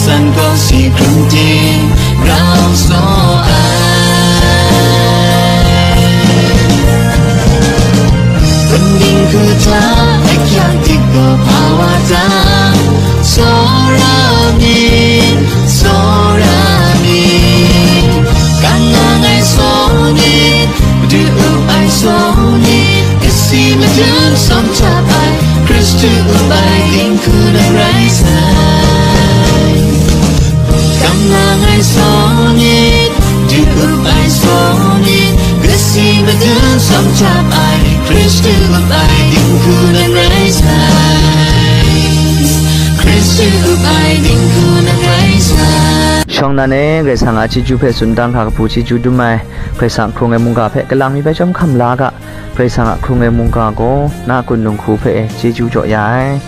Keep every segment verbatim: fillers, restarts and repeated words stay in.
San gaw si hkrung ting rau saw ai. Hpun dinghku hta ahkyak dik gaw hpa wa ta? Tsawra myit, tsawra myit. Kan nang ai saw myit, Madu up ai saw myit, kasi madun sawm hta ai, Hkristu up ai dinghku nan rai sai. Kam nang ai saw myit, du up ai saw myit, kasi madun sawm hta ai, Hkristu up ai dinghku nan rai sai. Hkristu up ai dinghku nan rai sai. Shawng nan e, Karai Kasang a chyeju hpe tsun dang hka kabu chyeju dum ai, Karai Kasang hkrung ai mungga hpe kalang mi bai chyawm hkam la ga, Karai Kasang a hkrung ai mungga gaw na kun dinghku hpe chyeju jaw ya ai.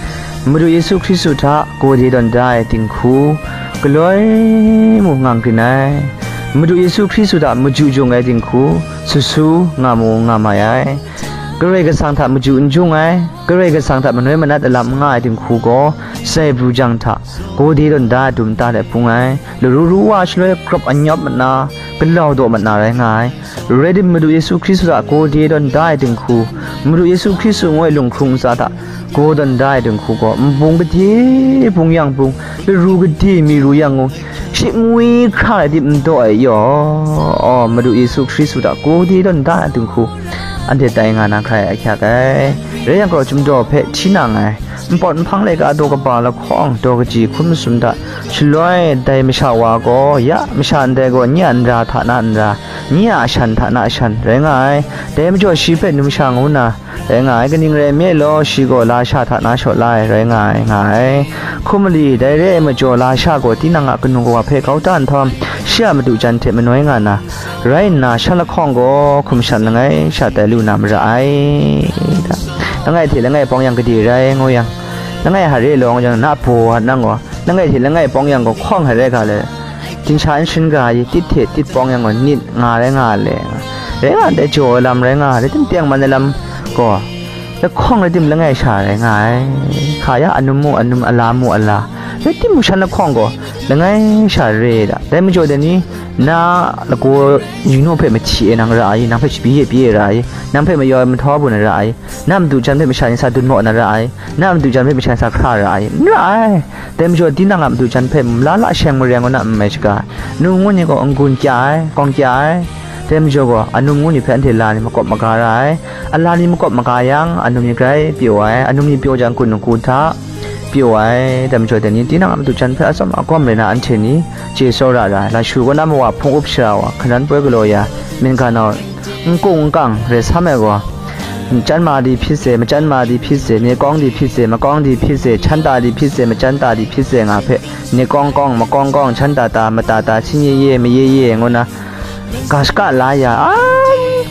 Madu Yesu Hkristu hta gode dawn da ai dinghku, galoi mung nga grin ai. Madu Yesu Hkristu hta maju jung ai dinghku, su su nga mu nga mai ai. Karai Kasang hta maju n jung ai, Karai Kasang hta manoi manat alam n nga ai dinghku gaw, sai bru jang hta gode dawn da ai dum ta let bung ai. Laru ru wa shaloi grap anyawp mat na, galau daw mat na rai nga ai. Rai tim, Madu Yesu Hkristu hta gode dawn da ai dinghku, Madu Yesu Hkristu ngu ai lunghkrung ntsa hta gaw dawn da ai dinghku gaw, nbung gade bung yang bung, laru gade mi ru yang ngu, shingwi hkra ai dip n daw ai yaw, aw, Madu Yesu Hkristu hta gode dawn da ai dinghku, anhte tai nga na hkrai ahkyak ai. Rai yang gaw, chyum daw hpe hti nang ai, npawt nhpang laika daw kaba lahkawng, daw kaji hkun masum hta, shaloi dai masha wa gaw, ya masha ndai gaw, nye a nra hta na nra, nye a shan hta na shan rai nga ai. Dai majaw shi hpe numsha ngu na rai nga ai, kaning rai nme law, shi gaw lasha hta na shaw la ai rai nga ai, nga ai. Hkum mali dai re ai majaw, lasha gaw tinang a kanu kawa hpe kau ta nhtawm, shi a madu jan hte manoi nga na, rai nna, shan lahkawng gaw hkum shan langai sha tai lu na mara ai. Langai hte langai pawng yang gade rai ngu yang, langai hare law ngu yang, na baw nang gaw, langai hte langai pawng yang gaw hkawng hare ga le, Ginsha n shin ga ai, tit hte tit pawng yang gaw, nit nga rai nga le. Rai nga ndai jaw ai lam rai nga ai, rai tim teng man ai lam gaw, lahkawng rai tim langai sha rai nga ai. Hka ya, anum mu anum, ala mu ala, rai tim mu shan lahkawng gaw, langai sha re da. Dai majaw dai ni, na lagaw yingnu hpe mahti e nang ra ai, nang hpe shabi e pyi e ra ai, nang hpe mayau ai mahtaw bun ai ra ai, na madu jan hpe masha ni sa dun maw na ra ai, na madu jan hpe masha ni sa hkra ra ai, n ra ai. Dai majaw, tinang a madu jan hpe mala la sheng mareng ngu na n mai shaga, num ngu ni gaw n-gun kya ai, kawng kya ai. Dai majaw gaw, anum ngu ni hpe anhte la ni makawp maga ra ai. Ala ni makawp maga yang, anum ni grai pyaw ai, anum ni pyaw jang, kun ngu hta pyaw ai. Dai majaw, dai ni tinang a madu jan hpe atsawm agawm rai na, anhte ni chye tsawra ra ai. Lashu kaw na mawa hpung up shara wa, hkanan poi galaw ya, myen ga nau, n kung n kang rai sam ai gaw, machyan ma di hpyi se, machyan ma di hpyi se, ni kawng di hpyi se, makawng di hpyi se, chyan ta di hpyi se, machyan ta di hpyi se nga hpe, ni kawng kawng, makawng kawng, chyan ta ta, mata ta, si ye ye, maye ye, ngu na, ga shaka la ya, a,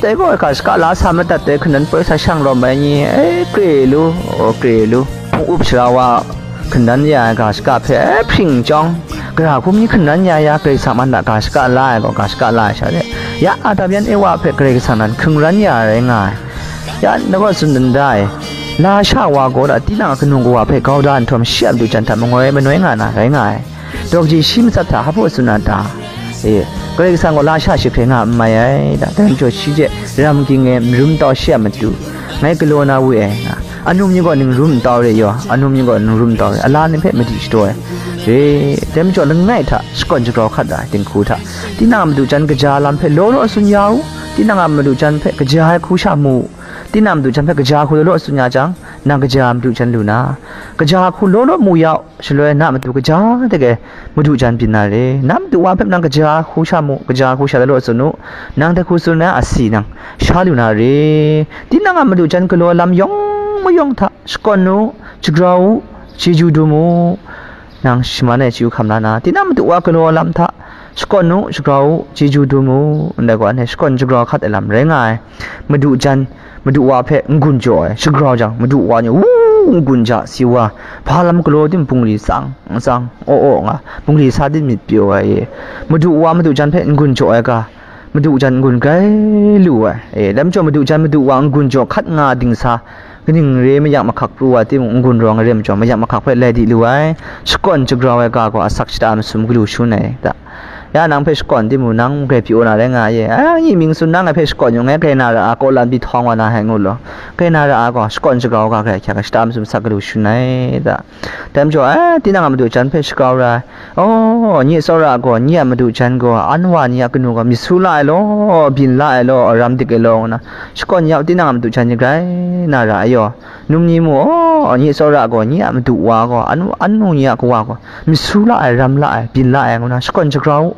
dai gaw ga shaka la sa madat ai, hkanan poi sa shang lawm ai ni, e, kre lu, o, kre lu, hpung up shara wa, hkanan ya ai ga shaka hpe, e, hpring chyawng, gara hkum ni hkanan ya ya, Karai Kasang man a ga shaka la ai gaw, ga shaka la ai sha de, ya Adam yan Ewa hpe Karai Kasang nan hkungran ya ai rai nga ai. Ya, na gaw tsun dan da ai, lasha wa gaw da, tinang a kanu kawa hpe kau da nhtawm, shi a madu jan hta mangoi manoi nga na rai nga ai. Daw kaji shi matsat hta hpa tsun na ta? E, Karai Kasang gaw lasha shi hkrai nga n mai ai da, dai majaw shi hte ram ging e n rum tau shi a matu, ngai galaw na we ai nga, anum ni gaw ningrum n tau re yaw, anum ni gaw ningrum n tau re, ala ni hpe madi shadaw ai re. Dai majaw langai hta shakawn shagrau hkat ra ai dinghku hta, tinang a madu jan kaja lam hpe law law tsun ya u, tinang a madu jan hpe kaja ai hku sha mu u, tinang a madu jan hpe kaja hku law law tsun ya jang, nang kaja madu jan lu na, kaja hku law law mu ya u, shaloi na matu kaja de e madu jan byin na re. Na madu wa hpe nang kaja hku sha mu, kaja hku sha law law tsun u, nang dai hku tsun ai a si nang sha lu na re. Tinang a madu jan galaw lam yawng mayawng hta shakawn u, shagrau u, chyeju dum u. Nang shaman e chyu hkam la na, tinang madu wa galaw lam hta shakawn u, shagrau u, chyeju dum u, ndai gaw, anhte shakawn shagrau hkat ai lam rai nga ai. Madu jan, madu wa hpe n-gun jaw ai, shagrau jang, madu wa ni, wu, n-gun ja si wa, hpa lam galaw tim bungli tsang, tsang, aw, aw nga, bungli sa tim myit pyaw ai e. Madu wa madu jan hpe n-gun jaw ai ga, madu jan n-gun grai lu ai e. Dai majaw, madu jan madu wa n-gun jaw hkat nga dingsa, Kaning re mayak mahkak pru wa timung, n-gun rawng ai re majaw, mayak mahkak hpe lai di lu ai, shakawn shagrau ai ga gaw asak shata masum galu shangun ai ta. Ya nang hpe shakawn timung, nang grai pyi na rai nga ye. A, nyi mying tsun nang ngai hpe shakawn yung ngai, grai na ra a, kaw lan pyi htawng wa na hai ngu law. Grai na ra a gaw, shakawn shagrau ga grai hkyak ai, shata masum asak galu shangun ai ta. Dai majaw, a, tinang a madu jan hpe shagrau ra ai. Oh, nye tsawra gaw, nye a madu jan gaw, an wa ni a kanu gaw, myit su la ai law, byin la ai law, ram dik ai law, ngu na, shakawn ya u, tinang a madu jan ni grai na ra ai yaw. Num ni mu, oh, nye tsawra gaw, nye a madu wa gaw, an, anu ni a kawa gaw, myit su la ai, ram la ai, byin la ai, ngu na, shakawn shagrau u,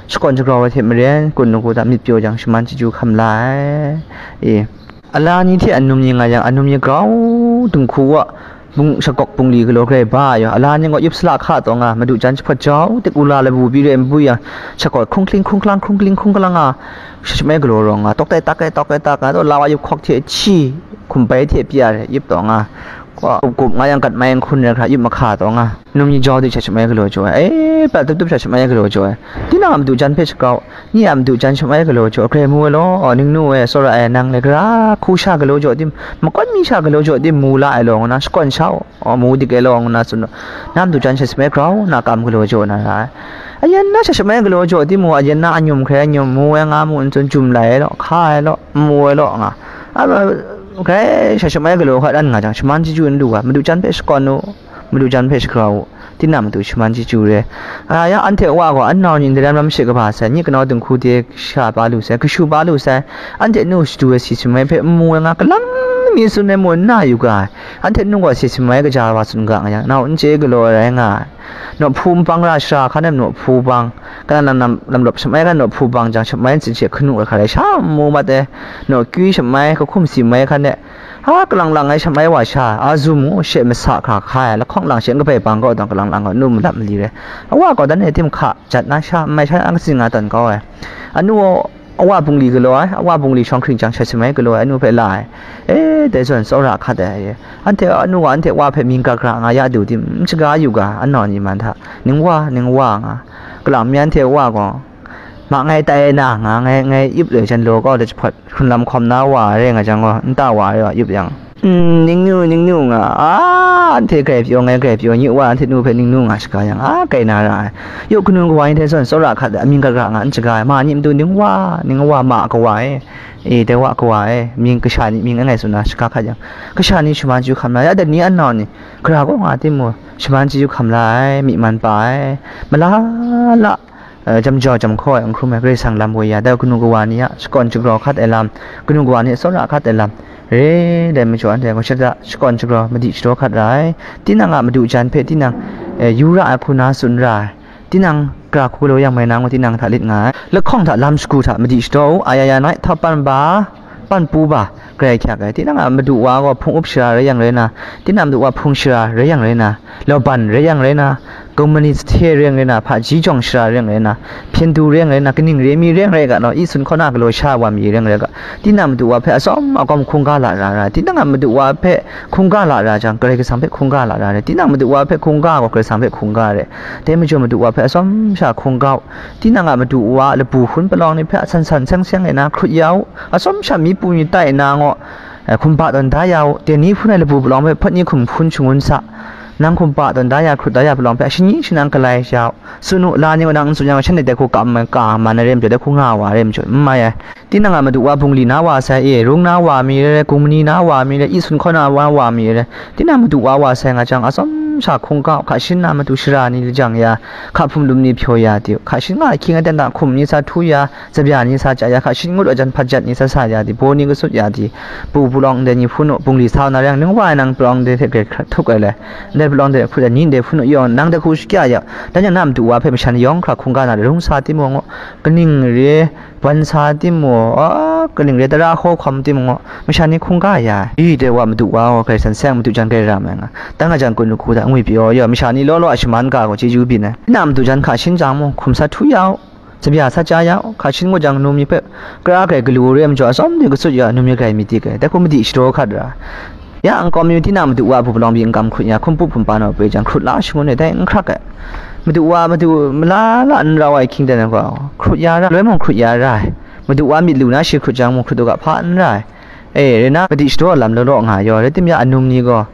shakawn shagrau ai hte maren, kun nugu hta myit pyaw jang, shaman chyeju hkam la ai. E, ala ni hte anum ni nga yang, anum ni grau dinghku wa, bung, shakawk bungli galaw grai ba ai yaw, ala ni gaw yup sala hka taw nga, madu jan jahpawt jau, tik ula labu bi rai nbui yang, shakawk hkrung hkling hkrung hklang, hkrung hkling hkrung hklang nga, sha shamai galaw rawng nga, tawk tai tak ai, tawk ai tak ai, taw la wa yup hkawk hte hti, hkum bai hte pya ai, yup taw nga, kup kup nga yang gat mai nhkun rai hkra, yup mahka taw nga, num ni jau di sha shamai galaw jaw ai, e, prat tup tup sha shamai galaw jaw ai, tinang a madu jan hpe shagrau, nye a madu jan shamai galaw jaw, grai mu ai law, ningnu e, tsawra e, nang le gara hku sha galaw jaw tim, makawt mi sha galaw jaw tim, mu la ai law, ngu na, shakawn sha u, mu dik ai law, ngu na tsun law, na madu jan sha shamai grau na kam galaw jaw na ra ai. Ayen na sha shamai galaw jaw tim mu, ayen na anyum hkrai anyum, mu ai nga mu n tsun, jum lai ai law, hka ai law, mu ai law nga. A, grai sha shamai galaw hkat an nga jang, shaman chyeju n lu ga, madu jan hpe shakawn u, madu jan hpe shagrau u, tinang matu shaman chyeju re. A, ya anhte wa gaw, an nau ni ndai ram ram she kaba sai, nye kanau dinghku de sha pa lu sai, kashu pa lu sai, anhte nu shadu ai si shamai hpe n mu ai nga, kalang mi tsun ai mu n na yu ga ai, anhte nu gaw si shamai kaja wa tsun ga nga yang, nau n chye galaw ai rai nga ai. Nawhpu npang ra shara hkan e nawhpu bang, kalang lang lam, lam lawp shamai hkan nawhpu bang jang shamai ntsin she hkanu ai hkra rai sha n mu mat ai, nawhkyu shamai, kahkum si mai hkan e, a, kalang lang ai shamai wa sha, a, zum ngu she masa hkra hkai ai, lahkawng lang she n kabai bang kau dang kalang lang gaw nu malap mali rai. A wa gaw dan e tim hka jat na sha, n mai sha, a, katsin nga tawn kau ai. Anu gaw, a wa bungli galaw ai, a wa bungli shawng hkring jang sha shamai galaw ai, anu hpe la ai. E, dai zawn tsawra hkat ai. Anhte anu wa anhte wa hpe mying gara gara nga ya du tim, n shaga yu ga, an nau ni man hta, ning wa, ning wa nga, kalang mi anhte wa gaw, ma ngai tai na nga, ngai, ngai yup le jan law kau de jahpawt, hkrunlam hkawm na wa rai nga jang gaw, nta wa rai wa yup yang, "Mm, ningnu, ningnu," nga, a, anhte grai pyaw, ngai grai pyaw, nye wa anhte nu hpe ningnu nga shaga yang, a, grai na ra ai. Yaw kanu kawa ni hte zawn tsawra hkat ai, amying gara gara nga n shaga ai, ma ni matu ning wa, ning wa, ma kawa e, e, dai wa kawa e, mying kasha ni mying langai tsun na shaga hkat yang, kasha ni shaman chyeju hkam la ai, ya dat ni an nau ni, gara kaw nga timung, shaman chyeju hkam la ai, myi man pa ai, mala la, eh, jam jau jam hkaw ai n hkrum ai, Karai Kasang lam woi ya, dai kanu kawa ni a shakawn shagrau hkat ai lam, kanu kawa ni a tsawra hkat ai lam, re ai majaw, anhte gaw shada shakawn shagrau madi shadaw hkat ra ai. Tinang a madu jan hpe tinang, eh, yu ra ai hku na tsun ra ai. Tinang gara hku galaw yang mai na ngu tinang hta lit nga ai. Lahkawng hta lam shagu hta madi shadaw u, ayaya nai, htawp pan ba, pan pu ba, grai hkyak ai. Tinang a madu wa gaw hpung up shara rai yang rai na, tinang a madu wa hpung shara rai yang rai na, lauban rai yang rai na, kungmani sahte rai yang rai na, hpaji jawng shara rai yang rai na, hpyen du rai yang rai na, kaning re mi rai yang rai ga, nau, i sun hkaw na galaw sha wa mi rai yang rai ga, tinang a madu wa hpe atsawm agawm hkungga la ra ra, tinang a madu wa hpe hkungga la ra jang, Karai Kasang hpe hkungga la ra re, tinang a madu wa hpe hkungga gaw Karai Kasang hpe hkungga re, dai majaw madu wa hpe atsawm sha hkungga u, tinang a madu wa labu hkun palawng ni hpe san san seng seng e na hkrut ya u, atsawm sha mi pu ni tai na ngaw, eh, hkumba tawn da ya u, dai ni hpun ai labu palawng hpe hpawt ni hkum hkun shangun sa, nang hkumba tawn da ya hkrut da ya palawng hpe shani shanang galai ya u, tsun u, la ni gaw nang n tsun yang, shanhte dai hku kam ai, ka man ai re majaw, dai hku nga wa ai re majaw, n mai ai. Tinang a madu wa bungli na wa sai e, rung na wa mi re, kungmani na wa mi re, i sun hkaw na wa, wa mi re, tinang madu wa wa sai nga jang, atsawm sha hkungga u, hka shin na matu shara ni lajang ya, hka hpum lum ni hpyaw ya de u, hka shin nga ahkying aten hta hkum ni sa htu ya, tsabya ni sa chya ya, hka shin ngut wa jan hpat jat ni sa sa ya di, baw ni kasut ya di, bu palawng ndai ni hpun u, bungli sa na rai yang, ning wa ai nang palawng ndai hte grai hkra htuk ai le, ndai palawng ndai hkut ai ni ndai hpun u, yawng nang dai hku shakya ya, dan yang na madu wa hpe masha ni yawng hkra hkungga na rung sa timung u, kaning re, ban sa timung u, a, kaning re, tara hkaw hkawm timung u, masha ni hkungga ya ai. I dai wa madu wa gaw, Karai Kasang seng madu jan grai ra mai nga, dan nga jang kun hku hta ngwi pyaw ya, masha ni law law a shaman ga gaw chyeju byin ai. Na madu jan hka shin jang mung, hkum sa htu ya u, tsabya sa chya ya u, hka shin ngut jang, nu mi hpe kara grai galu re ai majaw, atsawm de katsut ya, nu mi grai myit dik ai, dai hku madi shadaw hkat ra. Ya, nkau mi tinang madu wa bu palawng pyi n kam hkrut ya, hkum pu hkum pa nau poi jang, hkrut la shangun e, dai n hkrak ai. Madu wa, madu mala la n rau ai hkying dan ai gaw, hkrut ya ra, loi mung hkrut ya ra ai. Madu wa myit lu na shi hkrut jang mung, hkrut u ga, hpa n ra ai. E, rai na, madi shadaw lam law law nga yaw, rai timung ya anum ni gaw,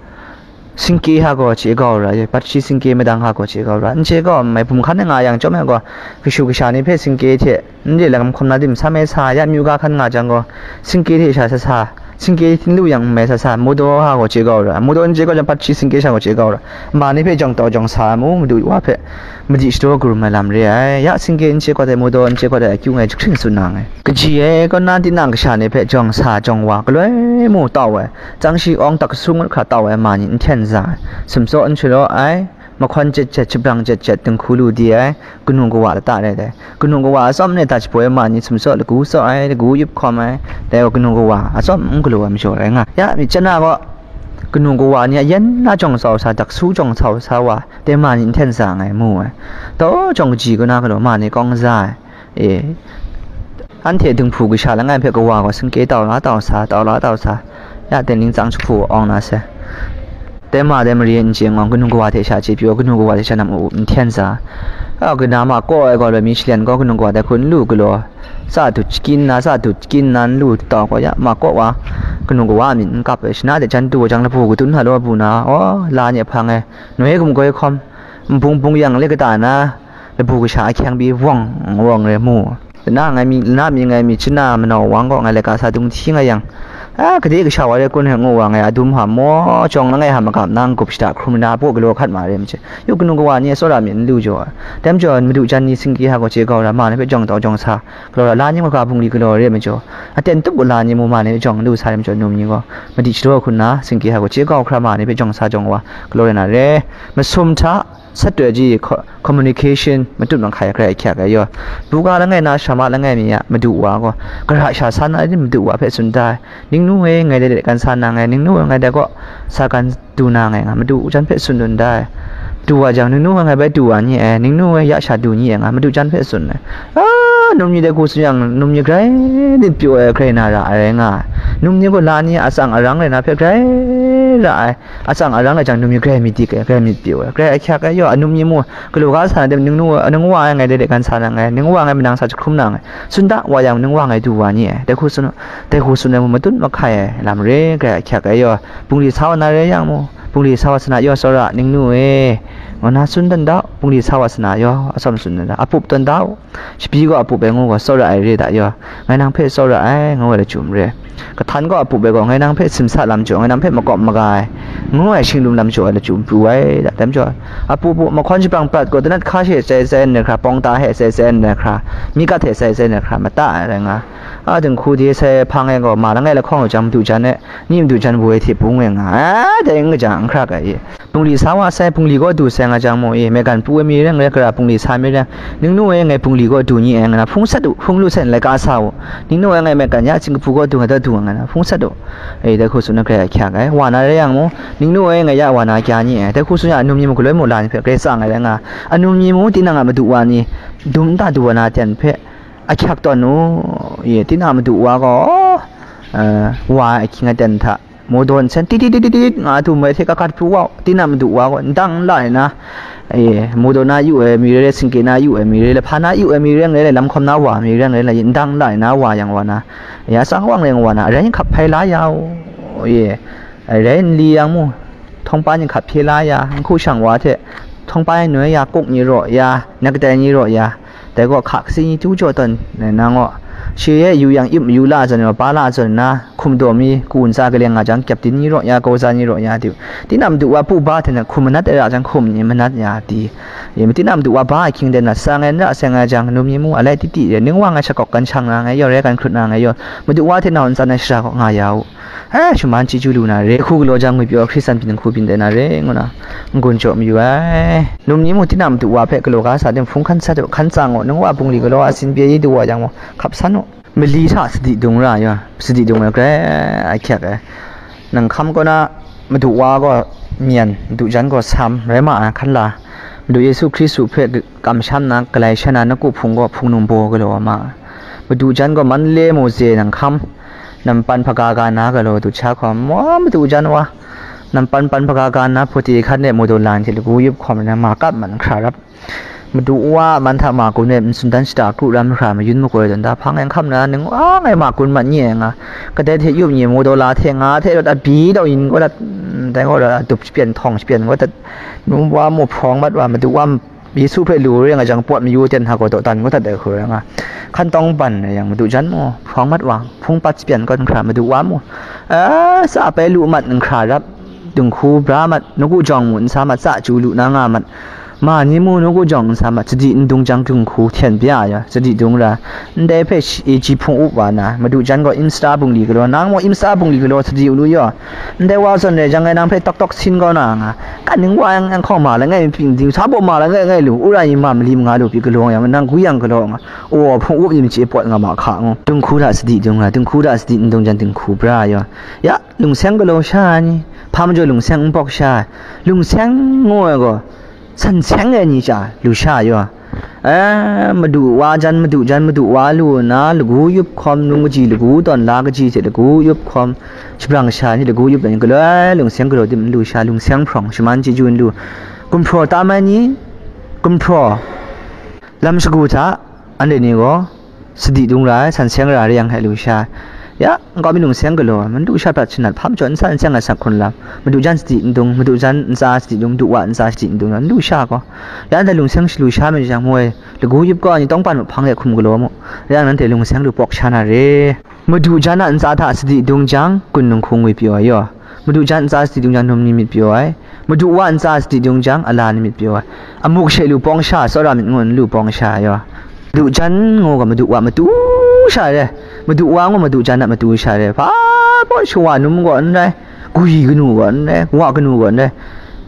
singke ha gaw chye kau ra, ye, patshi singke madang ha gaw chye kau ra, n chye kau, mai bum hkan nga yang chyawm ai gaw, kashu kasha ni hpe singke hte, n re lam hkawm na dim sa mai sa, ya myu ga hkan nga jang gaw, singke hte sha sa sa, singke htin lu yang n mai sa sa, mudaw ha gaw chye kau ra, mudaw n chye kau jang patshi singke sha gaw chye kau ra, ma ni hpe jawng tau jawng sa ai mu, madu wa hpe, madi shadaw karum ai lam re ai, ya singke n chye kau ai, mudaw n chye kau ai, akyu ngai jahkring tsun na nngai. Kaji ai kaw na, tinang kasha ni hpe jawng sa jawng wa, galoi mu tau ai, tsang shi awng tak kasu ngut hkra tau ai ma ni n hten za ai, sumtsaw n shalaw ai, mahkawn jet jet, shabrang jet jet, dinghku lu di ai, kanu kawa lata rai dai. Kanu kawa atsawm e dat shaboi ma ni sumtsaw lagu tsaw ai, lagu yup hkawm ai, dai gaw kanu kawa atsawm n galaw ai majaw rai nga. Ya, myit chyan na gaw, kanu kawa ni a yan na jawng tsau sa, daksu jawng tsau sa wa, dai ma ni n hten sa nngai mu ai. Taw jawng kaji kaw na galaw ma ni kawng za ai. E, anhte dinghpu kasha langai hpe kawa gaw singke tau la tau sa, tau la tau sa, ya teng ning tsang jahku awng na se. Dai ma dai mare n chye ngawng, kanu kawa hte sha chye pyi, kanu kawa hte sha nam u u n hten sa. A, kanu ma kaw ai gaw, loi mi shalen gaw, kanu kawa dai hku n lu galaw, sa dut shakin na, sa dut shakin na n lu tau gaw, ya ma kaw wa, kanu kawa a myit n kap ai, shana de jan du wa jang, labu kadun hta law bu na, aw, la ni a hpang e, noi gumgoi hkawm, nbung bung yang le kata na, labu kasha ahkyeng pyi wawng wawng rai mu. Lana ngai mi, lana mi ngai mi chana manau wang gaw ngai laika sa dung hti nga yang, a, kade kasha wa re kun hte ngu wa ngai adum hta maw, jawng langai hta magap na n-gup shada hkrum na, paw galaw hkat ma re maje. Yu kanu kawa ni tsawra myit n lu jaw ai. Dai majaw, madu jan ni singke hta gaw chye kau ra, ma ni hpe jawng tau jawng sa, galaw ra, la ni maka bungli galaw re majaw, aten tup u la ni mu ma ni hpe jawng n lu sa re majaw, num ni gaw, madi shadaw hkun na, singke hta gaw chye kau hkra ma ni hpe jawng sa jawng wa, galaw re na re. Masum hta, sat doi ji, co-, communication, matut mahkai grai ahkyak ai yaw. Buga langai na, shama langai mi a madu wa gaw, gara sha san ai ni madu wa hpe tsun da ai. Ningnu e, ngai dai de kan sa na nngai, ningnu e, ngai dai gaw sa kan du na nngai nga, madu jan hpe tsun dun da ai. Du wa jang, ningnu e, ngai bai du wa ni ai, ningnu e, ya sha du ni ai nga, madu jan hpe tsun ai. A, num ni dai hku tsun yang, num ni grai myit pyaw ai, grai na ra ai rai nga ai. Num ni gaw la ni atsang arang rai na hpe grai ra ai. Atsang arang rai jang, num ni grai myit dik ai, grai myit pyaw ai, grai ahkyak ai yaw, anum ni mu, galaw ga sa na dem, ningnu, ningwa ai ngai dai de kan sa na nngai, ningwa ngai manang sa jahkrum na nngai, tsun da wa yang, ningwa ngai du wa ni ai, dai hku tsun, dai hku tsun ai mu matut mahkai ai lam re, grai ahkyak ai yaw, bungli sa wa na rai yang mu, bungli sa wa sa na yaw, tsawra, ningnu e, ngu na tsun dan da, bungli sa wa sa na yaw, atsawm tsun dan da, apup tawn da u. Shabi gaw apup ai ngu gaw tsawra ai re da yaw, ngai nang hpe tsawra ai, ngu ai lachyum re. Kahtan gaw apup ai gaw, ngai nang hpe simsa lam jaw, ngai nang hpe makawp maga ai, ngu ai shinglum lam jaw ai lachyum pru ai da, dai majaw, apup u, mahkawn shabrang prat gaw, danat hka she tsai tsai n ai hkra, pawng ta he tsai tsai n ai hkra, mi kat he tsai tsai n ai hkra, mata ai rai nga. A dinghku de sai hpang ai gaw, ma langai lahkawng lu jang, madu jan e, ni madu jan woi hte bung e nga ai, dai n kaja n hkra ga i. Bungli sa wa sai, bungli gaw du sai nga jang mu e, maigan pru ai mi reng rai, gara bungli sa mi reng, ningnu e ngai bungli gaw du ni e, nga na hpung sat u, hpung lu sai n laika sa u, ningnu e ngai maigan ya chying kahpu gaw du nga da du nga na hpung sat u, e, dai hku tsun na grai ahkyak ai, wa na rai yang mu, ningnu e ngai ya wa na kya ni e, dai hku tsun ya, anum ni mu galoi mu la ni hpe grai tsang ai rai nga, anum ni mu tinang a madu wa ni, dum nta du wa na ten hpe ahkyak tawn u, e, tinang a madu wa gaw, eh, wa ai ahkying aten hta, Mawdaw nsen tit tit tit tit tit nga tu mai hte kakat pru wa u, tinang madu wa gaw, ndang n la ai na, e, mawdaw na yu ai mi re re, singke na yu ai mi re re, hpa na yu ai mi reng re re, lam hkawm na wa mi reng re re, ndang n la ai na, wa yang wa na, ya, tsang wang reng wa na, arai n hkap hpai la ya u, e, arai n li yang mu, htawngpa ni hkap hpye la ya, n hku shang wa hte, htawngpa ni noi ya, kuk ni raw ya, nak kadai ni raw ya, dai gaw hka kasi ni tu jaw tawn, nang gaw, shi e yu yang ip mayu la zawn, ba la zawn na, hkum daw mi, ku ntsa kaleng nga jang, kyepdin ni raw ya, gawza ni raw ya, di, tinang madu wa pu ba hte na hkum manat ai ra jang, hkum ni manat ya, di, e, tinang madu wa ba ahkying de na, sa ngai n ra, seng ai jang, num ni mu, alai titi de, ning wa ngai shakawk kan shang na ngai yaw, rai kan hkrut na ngai yaw, madu wa hte nau ntsa na shara kaw nga ya u. Ai, shaman chyeju lu na re, hku galaw jang ngwi pyaw Hkristan byin hku byin de na re, ngu na, n-gun jaw mayu ai. Num ni mu tinang madu wa hpe galaw ga sa tim hpung hkan sat u, hkan tsang u, nung wa bungli galaw a sin pye i du wa yang mu, hkap san u. Mali hta sadi dung ra ya, sadi dung ai grai ahkyak ai. Nang hkam kaw na, madu wa gaw myen, madu jan gaw sam, rai ma ai, hkan la. Madu Yesu Hkristu hpe kamsham na, galai sha na, na ku hpung gaw hpung num baw galaw wa ma ai. Madu jan gaw man le mu ze nang hkam, nampan hpaga ga na galaw du sha hkawm, wa madu jan wa, nampan pan hpaga ga na, hpawte hkan de mawdaw lan hte lagu yup hkawm na, ma kap man hkra rap. Madu wa a man hta ma gun e, n tsun dan shata kru ram hkra mayun makoi dan da hpang e n hkam na, ning wa ngai ma gun mat nye ai nga, kadai hte yup nye, modola hte nga hte rawt a bi daw yin wa dat, mm, dai gaw rawt a dup shapyan, htawng shapyan wa dat, nu wa mu hprawng mat wa, madu wa Yesu hpe lu re nga jang, pawt mayu ten hta gaw dawdan wa dat ai hkru rai nga, hkan tawng ban rai yang, madu jan mu hprawng mat wa, hpung pat shapyan kawn hkra, madu wa mu, a, sa pai lu mat, n hkra rap, dinghku bra mat, nawku jawng mu, n sa mat, sa chyu lu na nga mat, ma ni mu, nawku jawng n sa mat, sadi n dung jang, dinghku hten bya ya, sadi dung ra, ndai hpe shi, e, ji hpung up wa na, madu jan gaw Insta bungli galaw, nang mu Insta bungli galaw sadi u lu yaw, ndai wa zawn rai jang, ngai nang hpe tok tok sin kau na nga, kan ning wa yang, yang hkawng ma langai mi pyi ding, sa baw ma langai ngai lu, u ra yin ma mali manga lu pyi galaw yang, nang gwi yang galaw nga, o, hpung up yin chye pawt nga ma hka ngu, dinghku hta sadi dung ra, dinghku hta sadi n dung jan, dinghku bra yaw, ya, lungseng galaw sha ai ni, hpa majaw lungseng n pawk sha ai, lungseng ngu ai gaw, san seng ai ni cha lu sha ai yaw. E, madu wa jan, madu jan, madu wa lu nna, lagu yup hkawm, nung kaji lagu tawn, la kaji hte lagu yup hkawm, shabrang sha ai ni lagu yup ai ni, galoi lungseng galaw dim n lu sha, lungseng hprawng, shaman chyeju n lu, gumhpraw tam ai ni, gumhpraw, lam shagu hta, anhte ni gaw, sadi dung ra ai, san seng ra re yang hkai lu sha ai. Ya, nkau mi lungseng galaw ai, madu sha prat shanat, hpa majaw n san seng ai sak hkrun lam, madu jan sadi n dung, madu jan ntsa sadi dung, madu wa ntsa sadi n dung, n lu sha gaw. Ya, ndai lungseng shalu sha myit jang, moi, lagu yup kau ai ni tawngpan mu hpang de hkum galaw mu, ya, nanhte lungseng lu pawk sha na re. Madu jan a ntsa hta sadi dung jang, kun dinghku ngwi pyaw ai yaw. Madu jan ntsa sadi dung jang, num ni myit pyaw ai. Madu wa ntsa sadi dung jang, ala ni myit pyaw ai. Amuk she lu pawng sha, tsawra myit ngu n lu pawng sha yaw. Madu jan ngu ga madu wa matu sha re. Madu wa ngu madu jan a matu sha re. Hpa baw shawa num gaw n rai. Gwi kanu gaw n rai. Wa kanu gaw n rai.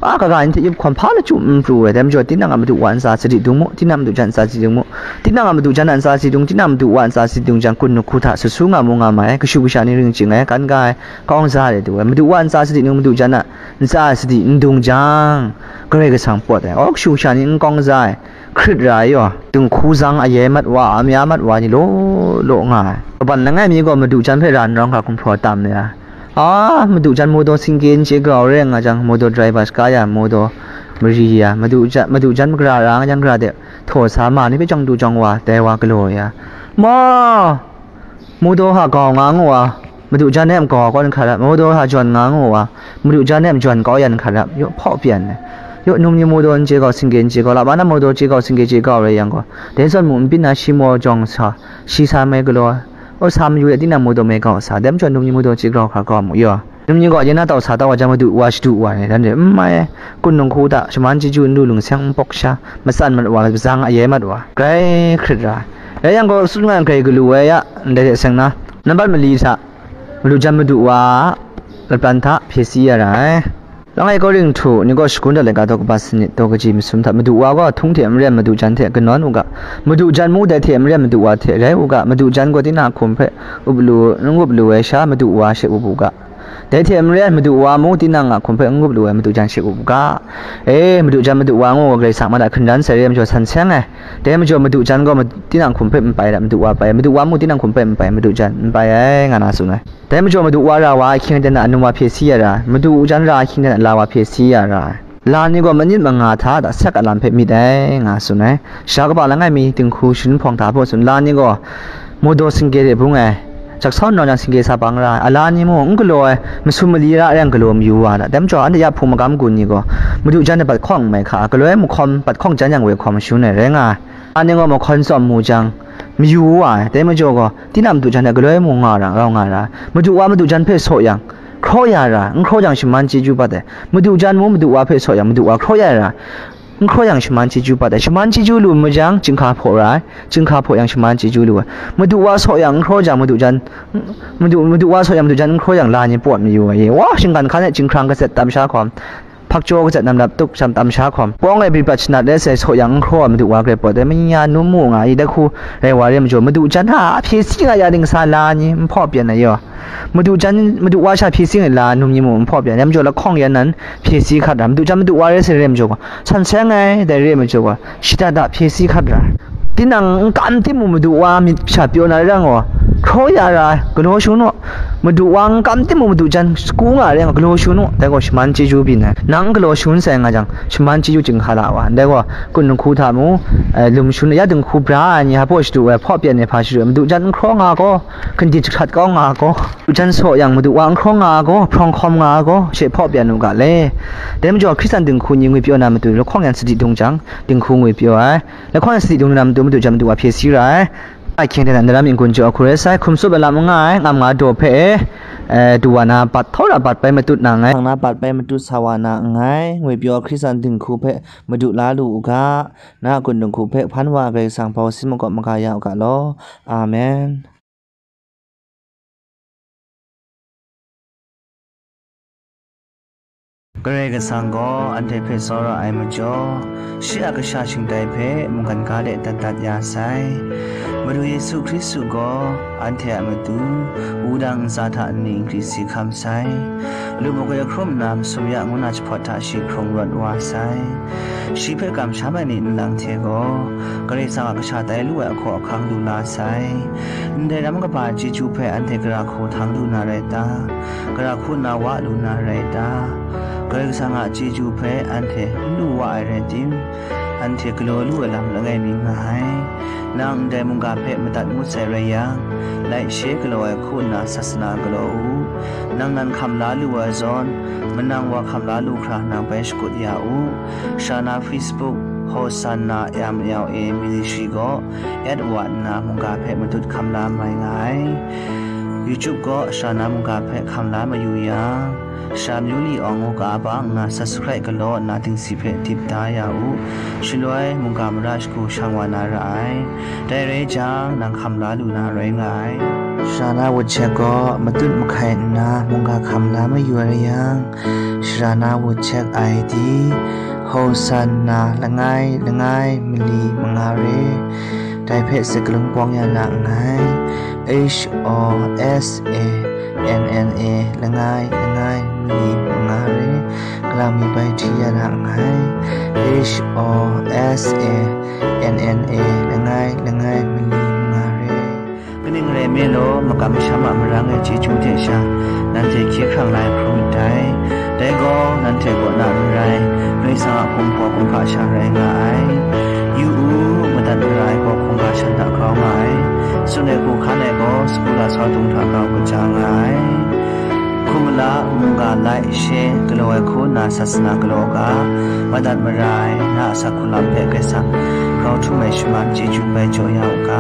A kaga ni hte yup hkawm hpa lachyum n pru ai. Dai majaw, tinang a madu wa ntsa sadi dung mu. Tinang a madu jan ntsa sadi dung mu. Tinang a madu jan a ntsa sadi dung. Tinang a madu wa ntsa sadi dung jang, kun dinghku hta sut su nga mu nga ma ai. Kashu kasha ni ring ching ai. Kan ga ai. Kawng za ai du ai. Madu wa ntsa sadi dung, madu jan a ntsa sadi n dung jang, Karai Kasang pawt ai. Aw, kashu kasha ni n kawng za ai. Hkrit ra ai yaw, dinghku zang aye mat wa, amya mat wa ni law law nga ai. Kaban langai mi gaw madu jan hpe ra n rawng hkra gumhpraw tam ya. A, madu jan motor singke n chye grau re nga jang, motor driver shaka ya, motor mari ya, madu jan, madu jan magra ra nga jang, gara de htaw sa, ma ni hpe jawng du jawng wa, dai wa galaw ya. Ma, motor hta gau nga ngu wa, madu jan e mgau kawn hkra rap, motor hta jawn nga ngu wa, madu jan e mjawn kau yan hkra rap, yaw hpaw pyan ai. Yaw num ni motor n chye kau, singke n chye kau, laba na motor chye kau, singke chye kau rai yang gaw, dai zawn mu n byin na, shi maw jawng sa, shi sa mai galaw, aw sa mayu de, tinang motor mai kau sa, dai majaw num ni motor chye grau hkra grau mu yaw. Num ni gaw, yen na tau sa tau wa jang, madu wa shadu wa ai, dan de n mai ai. Kun dinghku hta, shaman chyeju n lu, lungseng n pawk sha, matsan mat wa, mazang aye mat wa, grai hkrit ra ai. Rai yang gaw, tsun nga ai grai galu ai ya, ndai hte seng na, nambat mali hta, madu jan madu wa a lapran hta hpye si ya ra ai. Langai Korinhtu ni gaw shagun dat laika daw kaba sanit daw kaji masum hta, madu wa gaw htung hte maren madu jan hte kanawn u ga, madu jan mu dai hte maren madu wa hte rai u ga, madu jan gaw tinang a hkum hpe up lu, n up lu ai sha, madu wa she up u ga. Dai hte maren, madu wa mung tinang a hkum hpe n gup lu ai madu jan she up u ga. E, madu jan madu wa ngu gaw Karai Kasang ma da hkungran sai re ai majaw san seng ai. Dai majaw madu jan gaw mad-, tinang hkum hpe n pai ai, madu wa pai ai, madu wa mung tinang hkum hpe n pai ai, madu jan n pai ai, nga na tsun ai. Dai majaw madu wa ra wa ahkying ten a anum wa hpye si ya ra ai, madu jan ra ahkying ten a la wa hpye si ya ra ai. La ni gaw manit manga hta da sek a lam hpe myit ai, nga tsun ai. Sha kaba langai mi dinghku shanhpawng hta hpaw tsun, la ni gaw modaw singke hte bung ai, jak sau nau jang singke sa bang ra ai, a la ni mung n galaw ai, masum mali ra ai yang galaw mayu wa ai. Dai majaw, anhte ya hpung magam gun ni gaw, madu jan ai bat hkawng n mai hka, galaw ai mahkawm bat hkawng jan yang we hkawm shun ai rai nga ai. A ni gaw mahkawn tsawm mu jang, mayu wa ai. Dai majaw gaw, tinang madu jan hte galoi mu nga ra, rau nga ra ai. Madu wa madu jan hpe saw yang, hkraw ya ra ai, n hkraw jang shaman chyeju bat ai. Madu jan mu madu wa hpe saw yang, madu wa hkraw ya ra ai, n hkraw jang shaman chyeju bat ai. Shaman chyeju lu mu jang, chyinghka hpaw ra ai, chyinghka hpaw yang shaman chyeju lu ai. Madu wa saw yang, n hkraw jang madu jan, madu, madu wa saw yang madu jan, n hkraw jang la ni pawt mayu ai. Wa, shinggan hkan e chyinghkrang kazet tam sha hkawm, hpakchyaw kazat nam lap tup sham tam sha hkawm, pawng e bri pat shanat let sai saw yang n hkraw ai madu wa grai pawt ai, manya num mu nga i, dai hku rai wa re majaw, madu jan hta a hpye si nga ya ding sa la ni n hpaw pyan ai yaw. Madu jan, madu wa sha hpye si nga la num ni mu n hpaw pyan ai, majaw lahkawng yan nan hpye si hkat ra, madu jan madu wa rai sai re majaw gaw, san seng ai, dai re majaw gaw, shada da hpye si hkat ra. Tinang n kam tim mu madu wa myit sha pyaw na rai nga gaw, Hkraw ya ra ai, galaw shangun u. Madu wa n kam timung, madu jan sagu nga ai rai nga, galaw shangun u. Dai gaw shaman chyeju byin ai. Nang galaw shangun sai nga jang, shaman chyeju chyinghka la wa. Dai gaw, kun dinghku hta mung, eh, lum shangun, ya dinghku bra ai ni, hpa shadu ai, hpaw pyan ai hpa shadu ai, madu jan n hkraw nga gaw, hkandi jahkrat kau nga gaw, madu jan saw yang, madu wa n hkraw nga gaw, hprawng hkawm nga gaw, she hpaw pyan u ga le. Dai majaw, Hkristan dinghku ni ngwipyaw na matu, lahkawng yan sadi dung jang, dinghku ngwipyaw ai. Lahkawng yan sadi dung na matu, madu jan madu wa hpye si ra ai. Ahkying de na, Naram N Gun jaw hku rai sai, hkum tsup ai lam n nga ai, ngam nga daw hpe e, eh, du wa na, bat htaw ra bat bai matut na nngai, hkang na bat bai matut sa wa na nngai, ngwipyaw Hkristan dinghku hpe madu la lu u ga, na a kun dinghku hpe hpan wa ai Karai Kasang hpau sin makawp maga ya u ga law. Amen. Karai Kasang gaw anhte hpe tsawra ai majaw, shi a kasha shingtai hpe mungkan ga de dat dat ya sai. Madu Yesu Hkristu gaw anhte a matu wudang ntsa hta nni n hkri si hkam sai. Lubuk e hkrum nna masum ya ngu na jahpawt hta shi hkrung rawt wa sai. Shi hpe kamsham ai ni nlang hte gaw Karai Kasang a kasha tai lu ai ahkaw ahkang lu la sai. Ndai ram kaba chyeju hpe anhte gara hku htang lu na rai ta? Gara hku nna wa lu na rai ta? Karai Kasang a chyeju hpe anhte n lu wa ai rai tim, anhte galaw lu ai lam langai mi nga ai. Nang ndai mungga hpe madat ngut sai rai yang, like, share galaw ai hku nna sasana galaw u. Nang nan hkam la lu ai zawn, manang wa hkam la lu hkra nang bai shakut ya u. Sha na Facebook, Hosanna M L A Ministry gaw add wa nna mungga hpe matut hkam la mai nga ai. YouTube gaw sha na mungga hpe hkam la mayu yang, sha myu li awng u ga ba nna subscribe galaw nna dingsi hpe dip da ya u. Shaloi mungga mara shagu shang wa na ra ai. Dai rai jang, nang hkam la lu na rai nga ai. Sha na WhatsApp gaw matut mahkai nna mungga hkam la mayu ai rai yang, sha na WhatsApp I D, Hosanna langai langai mali manga re. Dai hpe sakalun bawng ya na nngai. H O S A N N A langai langai mali manga re. Kalang mi bai hti ya na nngai. H O S A N N A langai langai mali manga re. Kaning rai nme law, makam masham a marang e chyeju hte sha, nanhte hkye hkrang la ai hkrum ndai. Dai gaw, nanhte kaw na n rai, Karai Kasang a kumhpaw kumhpa sha rai nga ai. Yu u, madat mara ai gaw hkungga shan hta grau nga ai. Tsun ai hku hkan ai gaw, sagu lasau dung hta grau kaja nga ai. Hkum mala, mungga like, share galaw ai hku nna sasana galaw u ga, madat mara ai na a asak hku lam hpe Karai Kasang grau htum ai shaman chyeju bai jaw ya u ga.